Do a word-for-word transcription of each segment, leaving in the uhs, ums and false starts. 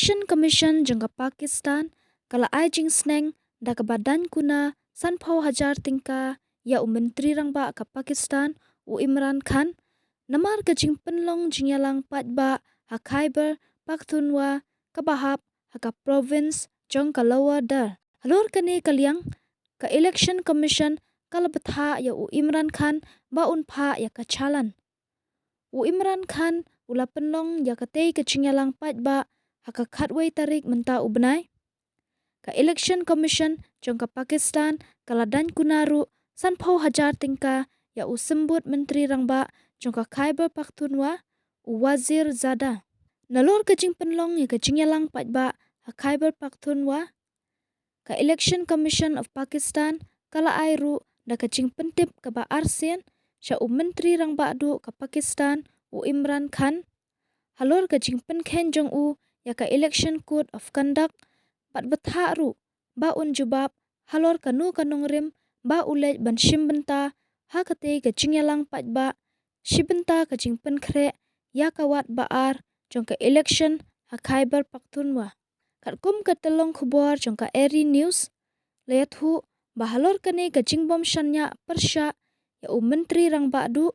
Election Commission jong ka Pakistan ka la ai jingsneng da kaba daiñ kuna sanphew hajar tyngka ïa u Myntri Rangbah ka Pakistan, u Imran Khan, namar ka jingpynlong jingïalang paidbah ha Khyber Pakhtunkhwa kaba hap ha ka province jong ka Lower Dar. Halor kane ka liang, ka Election Commission ka la bthah ïa u Imran Khan ba un phah ïa ka challan. U Imran Khan u la pynlong ïa katei ka jingïalang paidbah ha ka khatwei tarik mynta u bnai. Ka Election Commission jong ka Pakistan ka la daiñ kuna ruh sanphew hajar tyngka ïa u symbud Myntri Rangbah jong ka Khyber Pakhtunkhwa, u Wazir Zada. Nalor ka jingpynlong ïa ka jingïalang paidbah ha Khyber Pakhtunkhwa, ka Election Commission of Pakistan ka la ai ruh da ka jingpyntip kaba arsien sha u Myntri Rangbah duh ka Pakistan, u Imran Khan, halor ka jingpynkheiñ jong u ïa ka Election Code of Conduct, bad bthah ruh ba un jubab halor kano ka nongrim ba u leit ban shim bynta ha katei ka jingïalang paidbah, shi bynta ka jingpynkhreh ïa ka wat ba ar jong ka election ha Khyber Pakhtunkhwa. Katkum ka tyllong khubor jong ka Eri News, la ïathuh ba halor kane ka jingbym shaniah pyrshah ïa u Myntri Rangbah duh,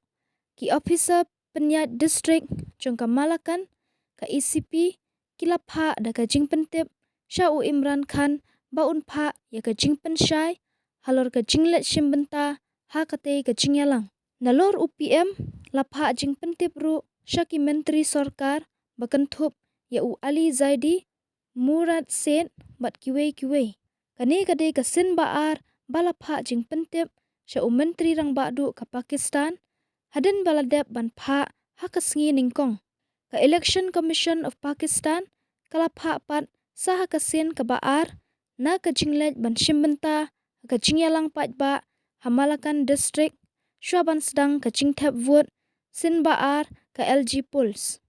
ki officer pynïaid district jong ka Malakand, ka E C P, ki la phah da ka jingpyntip sha u Imran Khan ba un phah ïa ka jingpynshai halor ka jingleit shim bynta ha katei ka jingïalang. Nalor u P M la phah jingpyntip ruh sha ki myntri sorkar ba kynthup ïa u Ali Zaidi, Murad Seth bad kiwei kiwei. Kane ka dei ka sien ba ar ba la phah jingpyntip sha u Myntri Rangbah duh ka Pakistan hadien ba la dep ban phah ha ka sngi nyngkong. Ka Election Commission of Pakistan ka la phah pat sa ha ka sien kaba ar na ka jingleit ban shim bynta ha ka jingïalang paidbah ha Malakand District shuwa ban sdang ka jingthep vote sien ba ar ka L G Polls.